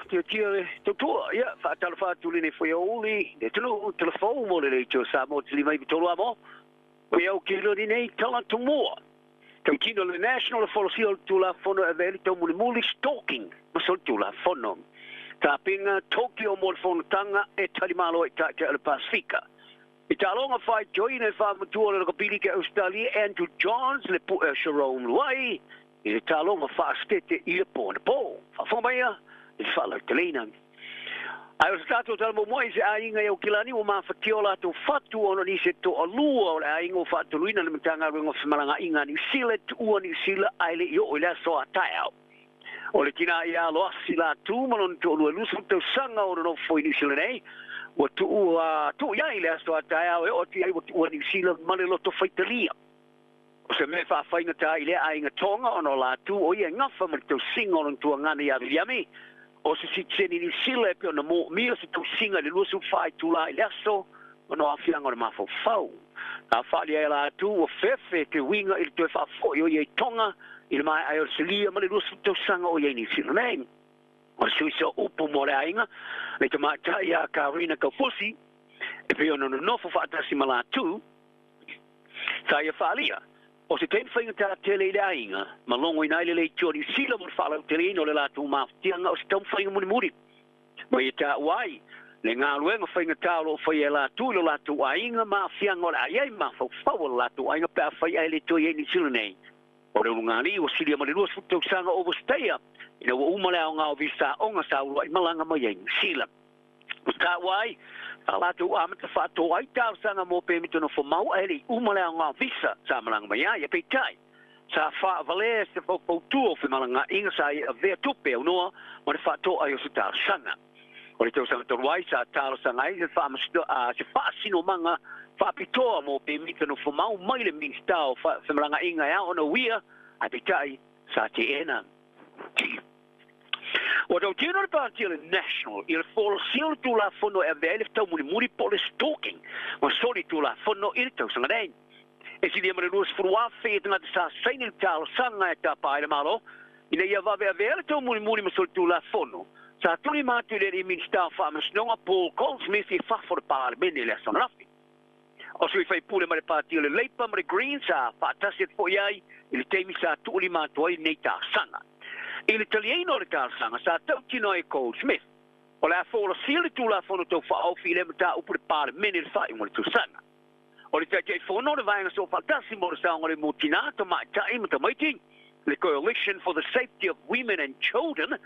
Tia le tautua. Ia, faatalofa atu lenei foi aoauli, le atunuu telefou mo le Leitio Samoa tili mai tolu amo. O ia o kilo ni nei tala tumua. Tautino le National Folosia o le Tulafono e avea le taumulimuli stalking ma so le Tulafono. Tapinga Tokyo mo le fonotaga e talimalo ai taitai o le Pasifika. I taaloga faitioina e faamatua le lakapili ke Australia Andrew Johns le pu'e o Sharon Luai i le taaloga faasitete i le po anapo. Faafofoga maia i le faalauteleina. Ae o se tatou tala muamua i se aiga i Aukilani ua mafatia o latou fatu ona nisi e toalua o le aiga ua faatonuina le Matagaluega o Femalagaaiga a Niu Sila e tuua Niu Sila ae le i oo i le aso a taeao. O le tina ia Aloasi Latu ma lona toalua e 20 tausaga o nonofo i Niu Sila nei, ua tuu i ai le aso a taeao e oo atu i ai ua tuua Niu Sila ma le loto faitalia. O se mea faafaigata i lea aiga Tonga ona o Latu o ia e gafa ma le tausiga o lona tuagana ia Viliami, o se sitiseni Niu Sila e pei ona moomia se tausiga i le 24 itula i le aso ona o aafiaga o le mafaufau. Na faalia e Latu ua fefe te uiga i le toe faafoi o ia i Tonga i le maea ai o le silia ma le 20 tausaga o ia i Niu Sila nei. O le sui o upu mo le aiga, le tamaitai ia Karina Kaufusi, e pei ona nonofo faatasi ma Latu, sa ia faalia. O se taimi faigata tele i le aiga, ma logoina ai le leitio Niu Sila mo le faalauteleina o le latou mafatiaga o se taumafaiga mulimuli. Ma ia taua ai le galuega faigata o loo faia e latou i lo latou aiga ma aafiaga o le a i ai mafaufau o le latou aiga pe afai ae le toe i ai Niu Sila nei. O le ulugalii ua silia ma le 20 tausaga o overstayer ina ua uma le aoga o visa aoga sa uluai malaga mai ai Niu Sila. Ua taua ai sa latou amata faatoa ai talosaga mo pemita nofo mau ae le i uma le aoga o visa sa malaga mai ai. Peitai, sa faavalea se faufautua o femalagaaiga sa ia avea tupe aunoa ma le faatoa ai o se talosaga. O le tausaga talu ai sa talosaga ai se faasinomaga faapitoa mo pemita nofo mau mai le Minista o Femalagaaiga e ao ona uia, ae peitai sa teena. Ua tautino le Pāti o le National i le folasia o le Tulafono e avea ai le taumulimuli po o le stalking ma soli Tulafono i le tausaga nei. E silia ma le 20,000 e tagata sa saini le talosaga e tapa ai le Malo ina ia vaveavea le taumulimuli ma soli Tulafono sa tuli ma atu i le alii Minista o Faamasinoga Paul Goldsmith i fafo o le Palemene i le aso ananafi. O sui faipule ma le Pāti o le Labour ma le Greens sa faatasi atu foi ai i le taimi sa tuulima atu ai lenei talosaga. I le taliaina o le talosaga sa tautino ai Goldsmith, o le a folasia le Tulafono Tau Faaofi i lea mataupu i le Palemene i le faaiuga o le tausaga. O le Taitaifono o le Vaega Soofaatasi mo le Saogalemu Tina, Tamaitai ma Tamaiti, le Coalition for the Safety of Women and Children,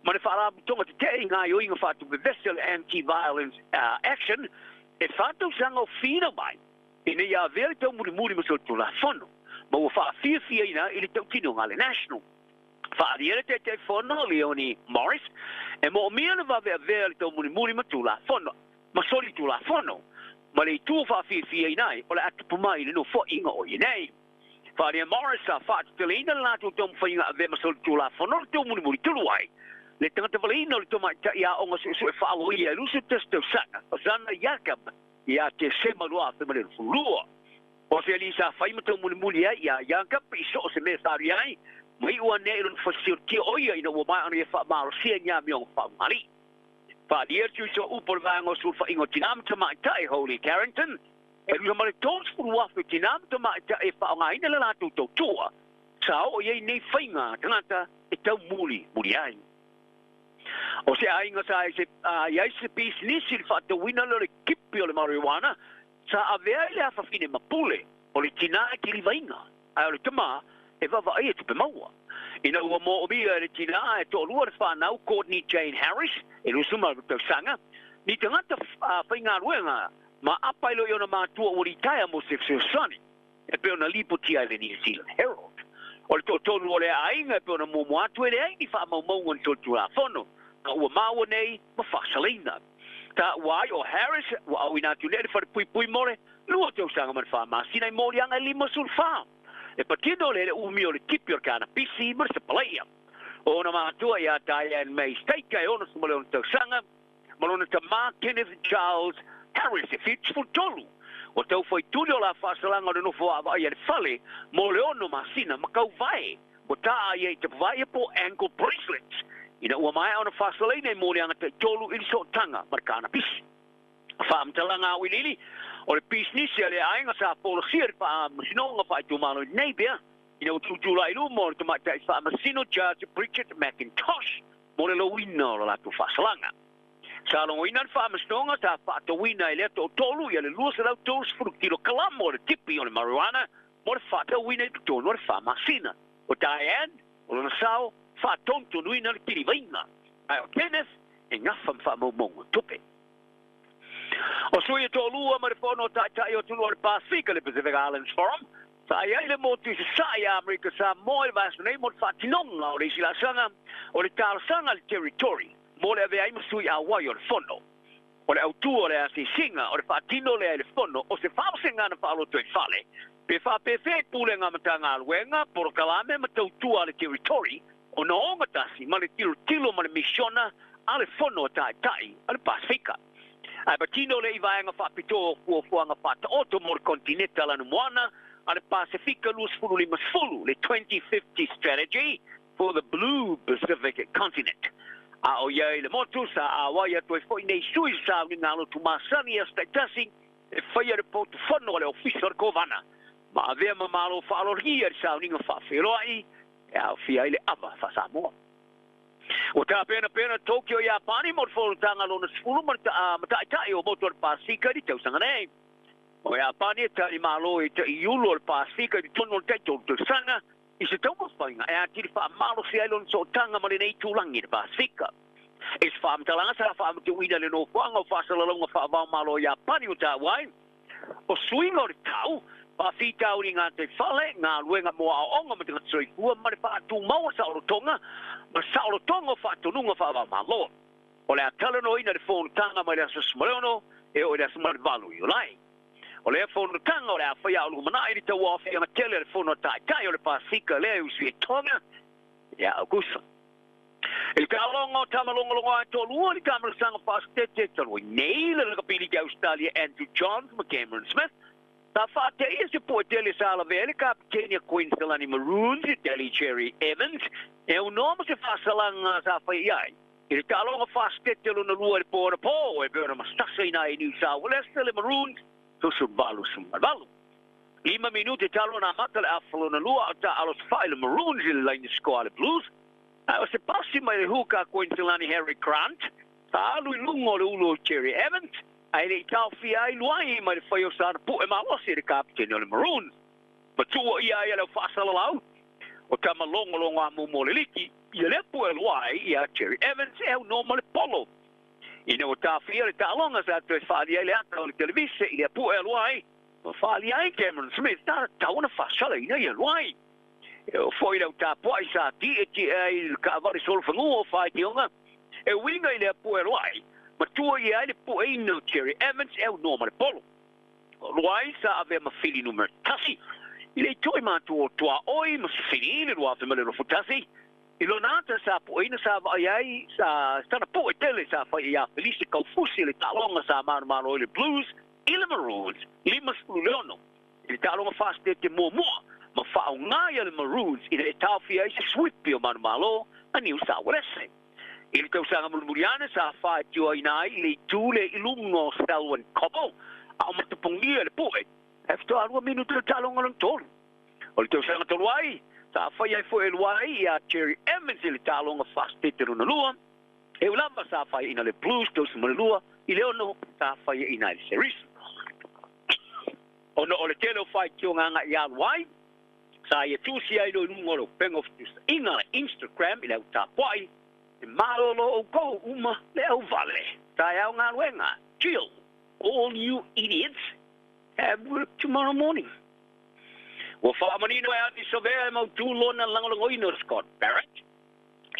ma le Faalapotopotoga Tetee i Gaoioiga Faatupevese o le Anti-Violence Action, e 4 tausaga o finau mai ina ia avea le taumulimuli ma solitulafono, ma ua faafiafiaina i le tautinoga a le National. Faaalia le Taitaifono Leonie Morris e moomia le vaveavea le taumulimuli ma tulafono ma solitulafono, ma le itu faafiafiaina ai o le atupu mai i le nofoaiga o ia nei. Faaalia Morris sa faateteleina le latou taumafaiga avea ma solitulafono le taumulimuli talu ai le tagata valeina o le tamaitai aoga suesue faaloia e 21 tausaga, Zana Jacob, ia Tesema 2022. O se alii sa fai ma taumulimuli ai ia Jacob i so o se mea sa alu ai, ma iu ane ai i lona fasisiotia o ia ina ua maea ona ia faamalosia i ni amioga faaugalii. Faaalia le sui o upu o le vaega o sulufaiga o tina ma tamaitai Holly Carrington, e lua ma le 30,000 tina ma tamaitai e faaaogaina le latou tautua, sa oo i ai nei faiga tagata e taumulimuli ai. O se aiga sa i ai se pisinisi i le faatauina lea o le kipi o le marijuana, sa avea ai le afafine ma pule o le tina e kilivaina, ae o le tama e vaavaai e tupe maua. Ina ua moomia e le tina e toalua le whanau Courtney Jane Harris, e 28 tausaga, ni tagata faigaluega ma apa i lo i ona matua ua ritaea mo se fesoasoani, e pei ona lipotia ai le New Zealand Herald. O le toatolu o le aiga e pei ona muamua atu e leai ni faamaumauga ni solitulafono, ma ua maua nei ma faasalaina. Taua ai o Harris ua auina atu nei le falepuipui mo le 2 tausaga ma le 4 masina i moliaga e 54. E patino le umi o le tipi o le kanapisi ma le sapalaia. O ona matua ia Diane May Staker e 66 tausaga, ma lona tama Kenneth Charles Harris e 73. O tau faituli o la faasalaga o le nofo vaavaai a le fale mo le 6 masina ma kauvae ua taa ai i tapavaia po ankle bracelets Ina ua maea ona faasalaina i moliaga taitolu i le sootaga ma le kanapisi. Faamatalaga auiliili o le pisinisi a le aiga sa folasia i le Faamasinoga Faaitumalo i Napier ina ua tutulai luma o le tamaitai faamasino Judge Bridget McIntosh mo le louina o le latou faasalaga. Sa logoina le faamasinoga sa faatauina e lea toatolu ia le 230 kilokalama o le tipi o le marijuana mo le faatauina i totonu o le 4 masina. O Diane, o lona sao, faatonutonuina le kilivaiga. Ae o Kenneth, e gafa ma faamaumauga tupe. O sui e toalua ma le fono taitai o atunuu o le Pasifika, le Pacific Islands Forum, sa i ai le motu i sasae a Amerika Samoa i le vaiaso nei mo le faatinoga o le isi laasaga o le talosaga le territory mo le avea ai ma sui auai o le fono. O le autu o le asiasiga o le faatino lea i le fono o se faavasega na faaloto i fale pe faapefea pulega Matagaluega, polokalame ma tautua a le territory ona ogatasi ma le tilotilo ma le misiona a le fono a taitai a le Pasifika. Ae patino le i vaega faapitoa o fuafuaga faataoto mo le kontineta lanumoana a le Pasifika 2050, le 2050 Strategy for the Blue Pacific Continent. A o iai le motu sa auai atu ai foi nei sui sauniga alotumasani i aso taitasi e faia le potufono a le ofisa o le Kovana ma avea ma malo faaaloalogia i le sauniga faafeiloai e aofia ai le ava faa-Samoa. Ua tapenapena Tokyo Iapani mo le fonotaga lona 10 ma mataitai o motu o le Pasifika i le tausaga nei. O Iapani e talimalo i taiulu o le Pasifika i totonu o le 3 tausaga i se taumafaiga e atili faamalosi ai lona sootaga ma lenei tulagi le Pasifika. I se faamatalaga sa faamatuuina le nofoaga o faasalalauga faavaomalo Iapani o taua ai, o suiga o le tau, faafitauli gataifale, galuega mo aoaoga ma tagata soifua ma le faatumau o saolotoga ma saolotoga o faatonuga faavaomalo. O le a talanoaina le fonotaga mai le aso 16 e oo i le aso 8 Iulai. O lea fonotaga o le a faia o lumanai i le tauaofiaga tele a le fono a taitai o le Pasifika lea e usu i Tonga ia Aukusa. I le taaloga o tamalogologo a toalua i le taamilosaga faasetete talu ai nei le lakapi liki a Ausetalia Andrew Johns ma Cameron Smith, sa faateia se po'e tele sa lavea ai le kapiteni a Queensland Maroons Daly Cherry Evans e aunoa ma se faasalaga sa fai i ai i le taaloga faasetete lona lua i le po anapo e pei ona masasaina ai New South Wales le Maroons 18-18. 5 minute talu ona amata le afa lona lua o taalo safa'i le Maroons i le laina score a le Blues. Ae o se pasi mai le huka a Queensland Harry Grant sa alu i luga o le ulu o Cherry Evans ae le i taofia ai luai mai le fai o sana pu'e malosi e le kapiteni o le Maroons. Matua ia ai a le faasalalau o tamalogologo a mumu o le liki ia lea pu'e luai ia Cherry Evans e aunoa ma le polo. Ina ua tafia le taaloga sa toe faalia ai le ata o le televise i lea pu'e alu ai ma faalia ai Cameron Smith sa tatau ona faasalaina ia luai. E oo foi le autapua'i sa ti'eti'e ai i le kaavale solofanua o faitioga e uiga i lea pu'e alu ai matua ia ai le pu'eina o Cherry Evans e aunoa ma le polo. O luai sa avea ma fili numera 1 i le ito'i matua o tuaʻoi ma sefili i le 2021 i lona ata sa pu'eina sa vaai ai sa sana pu'e tele sa fai iā Felise Kaufusi le taaloga sa manumalo ai le Blues i le Maroons 56 i le taaloga faasetete muamua ma faaogā ia le Maroons ina e taofia ai se swipi o manumalo a New South Wales. I le tausaga mulimuli ane sa faatioaina ai le itu le i luga o Selwyn Cobbo a o matapogia le pu'e e faatoa 2 minutu le taaloga lona tolu. O le tausaga talu ai sa fai ai foi e lua ai ia Cherry Evans i le taaloga faasetete lona lua e ulava sa faiaina le Blues 32-6 sa faiaina ai le series. Ona o le tele o faitioga aga'i ia alu ai sa ia tusi ai lo i luga o le upega o fetusa'iga le Instagram i le autapua'i e malolo oukou uma le auvale taeao galuega. Chill, all you idiots have work tomorrow morning. Ua faamanino e Ardie Savea e mautū lona lagolagoina o Scott Barrett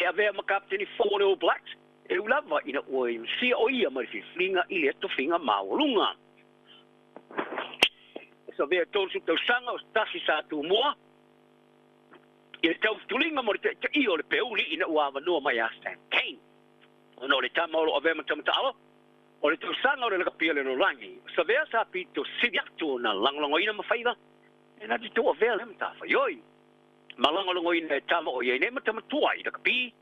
e avea ma kapiteni fou o le All Blacks e ulava ina ua masia o ia mai le filifiliga i le tofiga maualuga. Savea 30 tausaga o se tasi sa tumua i le tautuliga mo le taʻitaʻia o le peuli ina ua avanoa mai a Sam Cane. Ona o le tama o loo avea ma tamata'alo o le tausaga o le lakapia le lalolagi, Savea sa pito sili atu ona lagolagoina ma faiva e na te tou avea le matafaioi ma lagolagoina e tama o iai nei ma tamatua i lakapi.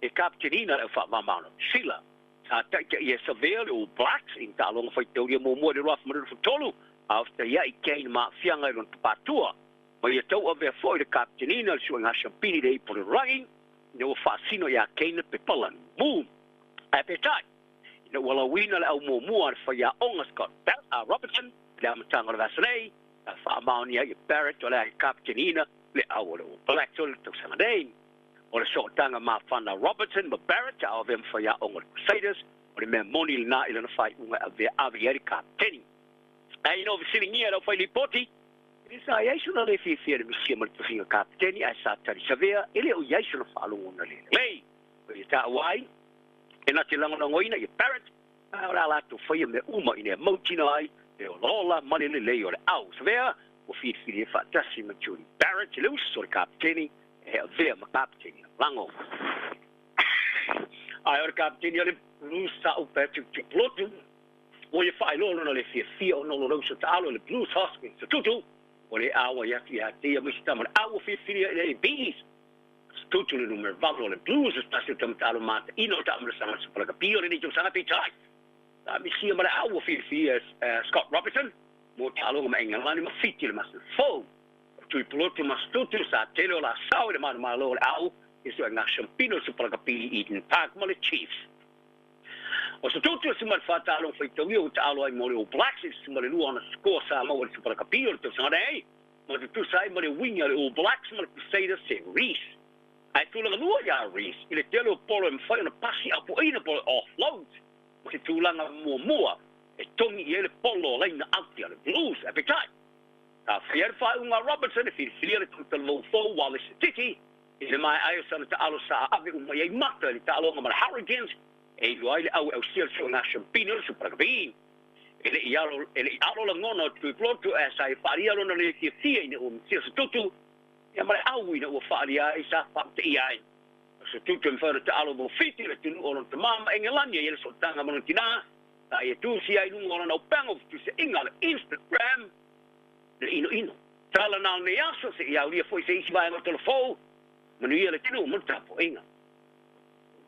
E kaptenina le whaamamano. Sila. Sa taita i e savea le All Blacks i taaloga faitaulia muamua i le 2023. A o ia i Kane ma fianga i lona papatua. Ma ia tau avea foi le kaptenina le suaiga siampini le ipo le rangi. Ina ua faasino ia Kane pepa lagimu. Ae peitai, ina ua lauina le au muamua a le faiaoga Scott Robertson i le amataga o le vaiaso nei, sa faamaonia ai e Barrett o le a kaptenina le au o le All Blacks o le tausaga nei. O le sootaga mafana a Robertson ma Barrett a o avea ma faiaoga o le Crusaders, o le mea moni lena i lana faaiuga e avea ave i ai le kapteni. Ae ina ua fesiligia e le aufailipoti, e le sa i ai sona le fiafia i le misia ma le tofiga kapteni ae sa tali savea e le o i ai sona faalogo na le lelei. O ia taua ai, e na te lagolagoina ia Barrett, ae o le a latou faia mea uma ina ia mautinoa ai le olaola ma le lelei o le au. Savea ua filifili ai faatasi ma Jody Barrett le uso o le kapteni e avea ma kapteni lagolago. Ae o le kapteni o le Blues sa upa atu i Tuipulotu, ua ia faailoa lona le fiafia ona o lona uso taalo i le Blues Hoskins Sotutu, ua le auai atu ia te ia ma isi tama o le au ua filifilia i le Bees. Sotutu le numera 8 o le Blues, o se tasi o tama taalo mataina o taamilosaga o le Super Rugby o lenei tausaga. Peitai, sa misia ma le au ua filifilia e Scott Robertson mo taaloga ma Engelani ma Fiti i le masina fou. O Tuipulotu ma Sotutu sa tele o la sao i le manumalo o le au i suaiga siampina o le Super Rugby i Eden Park ma le Chiefs. O Sotutu e suma le faataaloga faitaulia ua taalo ai mo le All Blacks i le suma le lua ona sikoa sa maua i le Super Rugby o le tausaga nei, ma tutusa ai ma le uiga o le All Blacks ma le Crusaders se Reece. Ae tulaga lua ia Reece i le tele o polo e mafai ona pasi apoaina po o le offload ma se tulaga muamua e togi i ai le polo laina auti a le Blues. Ae peitai, sa faia le faaiuga a Robertson e filifilia le tautalavou fou Wallace Sititi i le maea ai o sana taalo sa ave uma i ai mata i le taaloga ma le Hurricanes e iloa ai le au e ausia le suiga siampini o le Super Rugby. E le i alo, e le i alo lagona o Tuipulotu ae sa ia faaalia lona le fiafia ina ua misia Sotutu ia ma le au ina ua faaalia ai sa faautaia ai. O Sotutu e mafai ona taalo mo Fiti le atunuu o lona tama ma Engelani e i ai le sootaga ma lona tina sa ia tusia ai i luga o lana upega o fetusiaiga a le Instagram le inoino. Tala na o lenei aso seia aulia foi se isi vaega o tala fou, manuia le atunuu ma le tapuaiga.